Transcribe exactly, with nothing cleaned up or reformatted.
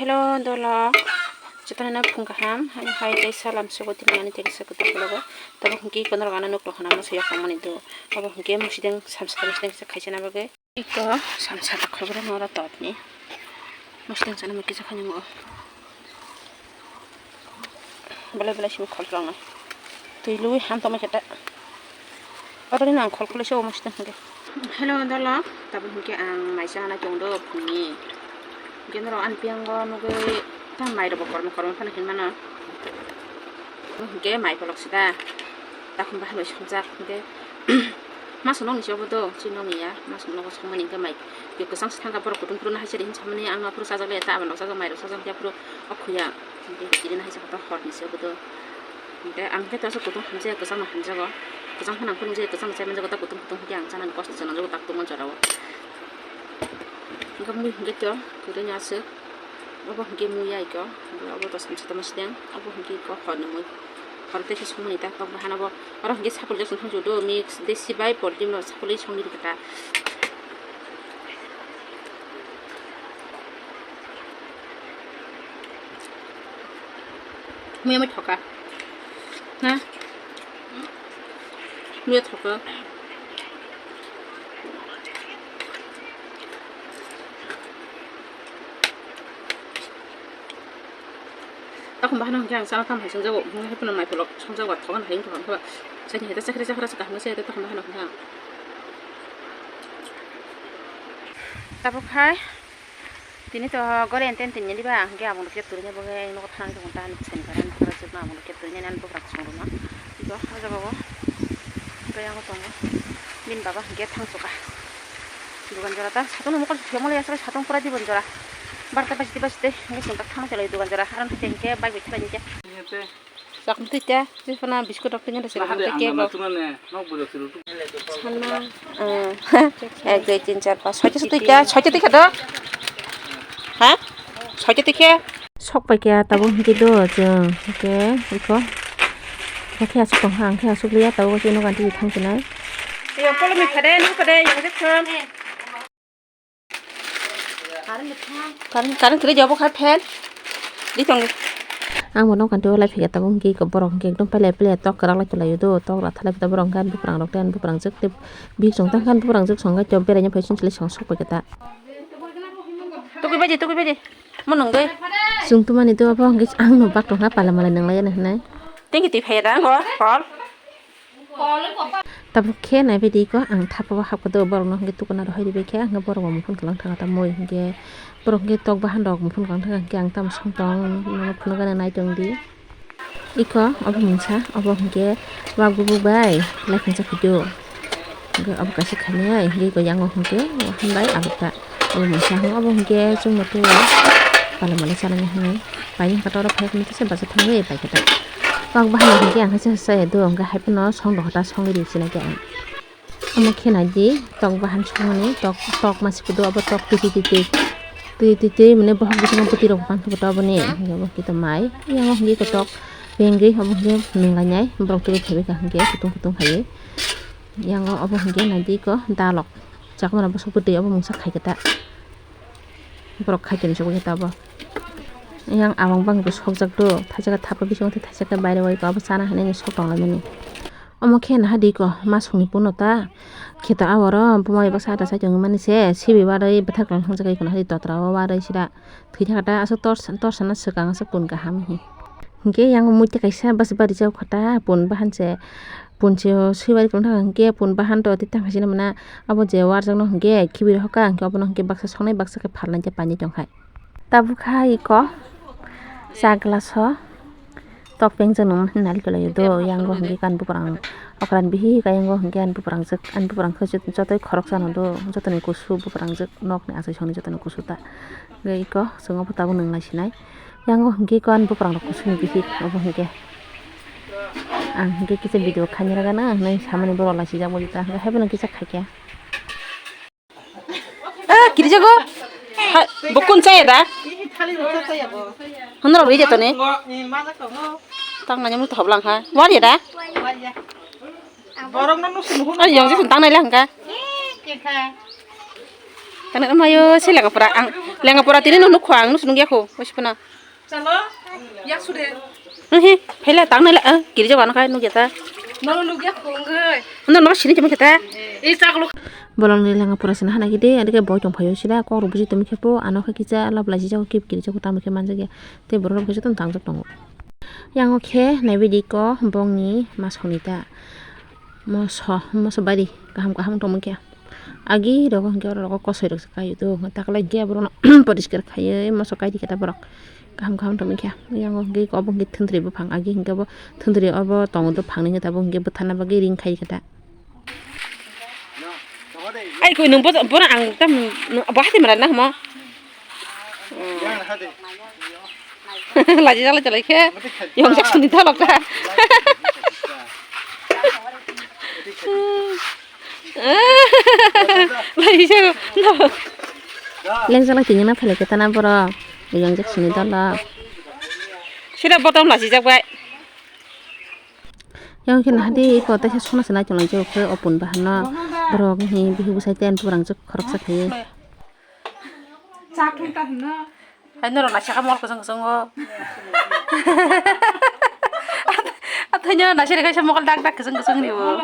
Hello dolo, jotono no phung kaham, hai hai tei salam sugo tini ani tei kisa kwtal vlogo. Tabuk hwnkhe ikono rok ano nuk rok hwnna mwsai yaphang mani do. Abo hwnkhe musideng samsa musideng kisa khaisana bagwi. Iko samsa ta khobra nora totni. Musideng sana mukisa khani mo. Belai belai simi khol khol nai. Twi lui ham tongma khe ta. Oro ni nang khol khol se omo sita hwnkhe. Hello dolo, tabuk hwnkhe ang mai chana tong do phungni. Hwnkhe norok ani piyango nugwi ta mai rok bo kormo kormo phano hinmano. Hwnkhe mai polok sida. Takhum bahai bai songjak hwnkhe. Mas nokni se obo do, chini nokni ya. Mas nogo songmani hwnkhe mai. Yo kwchang se thangkha borok kutung phuru no hai se de hin samani ang aphuru chajak le ta aboni rok chajak mai rok chajak ya phuru o khuya. Hwnkhe chini no hai se kotor hor ni se obo do. Hwnkhe ang khe to aswk kutung hamjaya, kwchangno hamjago. Kwchang phano ang phunukjaya, kwchangno chaimanjago, ta kutung kutung hwnkhe ang chanani kosto se nangjago, ta kutung o jorao. Hwnkhe mui hwnkhe to kwrwini aswk. Obo hwnkhe mui ya iko. Obo to samsa tongma sideng. Obo hwnkhe iko horni mui. Hor teisa songmani ta tok bahan obo. Oro hwnkhe sapulja song thangjago do, mix desi bai poljin no sapulwi songni rwkha ta. Muya mai thoka. Na? Muya thoka. Takhum bahano hwnkhe ang chana tham hai songjago, hwnkhe haphano mai pholok songjago, thogan hai wngkha, wngkha ba. Chakri hai ta chakri chakra se kaham se, takhum bahano hwnkhe ang. Tabuk hai. Tini to gore enten tin nini ba hwnkhe aboni khe turina bo khe nogo thang tong ta nuk sani kara nuk kara jikma aboni khe turina nan bugra song rwma. Bo o jaga o hwnkhe yango tongo bini baba hwnkhe thang suka dugan jora ta satung mokol thwmani aswk satung pura dibon jora barta bajite bajite hwnkhe chwng ta thang chalai dugan jora aro hwnkhe bike bai thwlai hwnkhe. Chakmtwi ta, tei phano biskut rok tini rw sirok tei cake rok. Sana, ek, dui, tin, char, panch, soita se twi ta, soita twi kha do. Ha? Soita twi khe. Sok pai khe tabuk hwnkhe do chwng, hwnkhe iko. Hwnkhe aswk tong kha, hwnkhe aswk liya tabuk chwngno ganti thang khe nai. Yo, kolomi phade, nung phade, yo, de thang. Current, current kwrwi jabo kha fan. Di tong. Ang bo nokha tei o lai phikha tabuk hwnkhe borok hwnkhe ekdom pele pele tok kwrak lai tonglaio do, tok ratha lai borok hwnkhe ani bwprangrok tei ani bwprangjwk tei bihik chwng tang khe ani bwprangjwk song khe tei beraina phai song chwlai song sok pai khe ta. Tukui baidi, tukui baidi. Mo nungwi. Chwng tumani do abo hwnkhe ang no bak tongkha pala malai nwnglai ani hwnwi. Thank you twi phaiya da ango call. Tabuk khe naibaidi iko ang thapa o hapkha do borokno hwnkhe tukuna rohoi ribaikhe hwnkhe borok bo muphun kwlwng thangkha ta mui hwnkhe borok hwnkhe tok bahan rok muphun kwlwng thangkha hwnkhe ang tamo song tong nono phunukgana naitongdi. Iko obo mungsa obo hwnkhe wak bubuk bai lai khungsa phaido hwnkhe obo kaisa khainai hwnkhe iko yango hwnkhe wahan bai alokta. Obo mungsa hwnkhe obo hwnkhe chwngno twiwi pala malai chanani hwnwi paini hwnkhe oro phai phano tisa bacha thangwi paikha ta. Kok bahai hwnkhe ang khe chaya do hwnkhe hai phano song rwkha ta songwi ri sinai khe ang. Omo khe nai di tok bahan songmani tok tok masi kudu abo tok twi twi twi twi twi twi twi mane bohok bisingo bwtwi rok bang khe bo to aboni hwnkhe obo hwnkhe to mai yango hwnkhe kotok bengwi obo hwnkhe nung lainai borok twibo khaibai kha hwnkhe kutung kutung khaiwi yango obo hwnkhe nai di ko dalok. Chakmano bwswk bwtwi obo mungsa khai khe ta. Borok khai toni chukgwi ta obo. Yang abang bang bo sokjak do. Thaisa khe thapa bisingo tei thaisa khe baire bai abo chana hinwi sok tong laimani. Omo khe naha di ko masongni puno ta. Khe to aboro buma bai baksa ata sai tongwi mani se. Sibi warwi bwthar kwlwng thangjakgwi kono hai totra o warwi sida. Thwi thaka ta aswk tor sana swkang aswk pun kaham hi. Hinkhe yang muitu kaisa bwsba rijak kha ta pun bahan se. Pun se o swibai tong thang hinkhe pun bahan to tei tang sini mana abo je warjakno hinkhe khibi rw kha hinkhe obono hinkhe baksa songnai baksa khe phalnai khe painwi tong khai. Tabuk hai iko cha glass o tok pengjak nung nali kwlai do yang o hinkhe ani buprang okran bihi ka yang o hinkhe ani buprang jwk ani buprang khe jotoi khoroksa no do jotoni kusu buprang jwk nok ni achai songni jotoni kusu ta. Hwnkhe iko chwng obo tabuk nung lai sinai. Yang o hwnkhe iko ani buprang rok kusuni bihik obo hwnkhe. Ang hwnkhe kisa video khaina rwgano hwnwi samani borok lai sijak bo juta hwnkhe haiphano kisa khaikha. Ah, kirijago. Hai, bukun chaya da? Hono rok ride toni. Tang nanya mutu hoblang ha. War ya da? Borok no nusu nuhun. Ari yang jisun tang nai lang ka. Tang na mayo se lenga pura ang, lenga pura tini no nukho ang, nus nungya kho, wasi puna. Chalo, yak sude. He, phela tang na le, ah, kiri jago ano kai nugya ta. Nono nugya kho ngai. Ano no sini chama kata. Ei chaklo. Bolong ni lenga pura sini hana gide, adike boy tong phayo sida, kok rok buji tumi khepo, ano khe kisa lab laji jago kip kiri jago tamo khe manjak ya. Te borok rok kisa tong tangjak tongo. Yang o khe naibe di ko bongni masoni ta. Moso, moso bari kaham kaham tongma khe. Agi rogo hingke oro rogo kosoi rok se kaio do, hingke takelai hingke borok no poriskar kaiye moso kaidi khe ta borok kaham kaham tongma khe. Yang o hingke obo hingke thwntwrwi buphang agi hingke bo thwntwrwi obo tongo do phangni hingke tabuk hingke bwtharna bagwi ring khai khe ta. Ai koi nwng bono ang tam bo hati mara na hamo. Laji jala jalai khe yong jak suni tholok ta. Laji jala no. Leng jala tini na phele khe tana borok yong jak suni tholok. Sira bottom laji jak bai. Yang khe nahadi ko teisa sona se naitonglai jao khe opun bahano borok ni bihu bwsai ten borang jok khoroksa khe. Chak thung ta hino. Hai norok naisaka mol kwchwng kwchwngo. Athaino naisari kaisa mokol dak dak kwchwng kwchwng ni bo.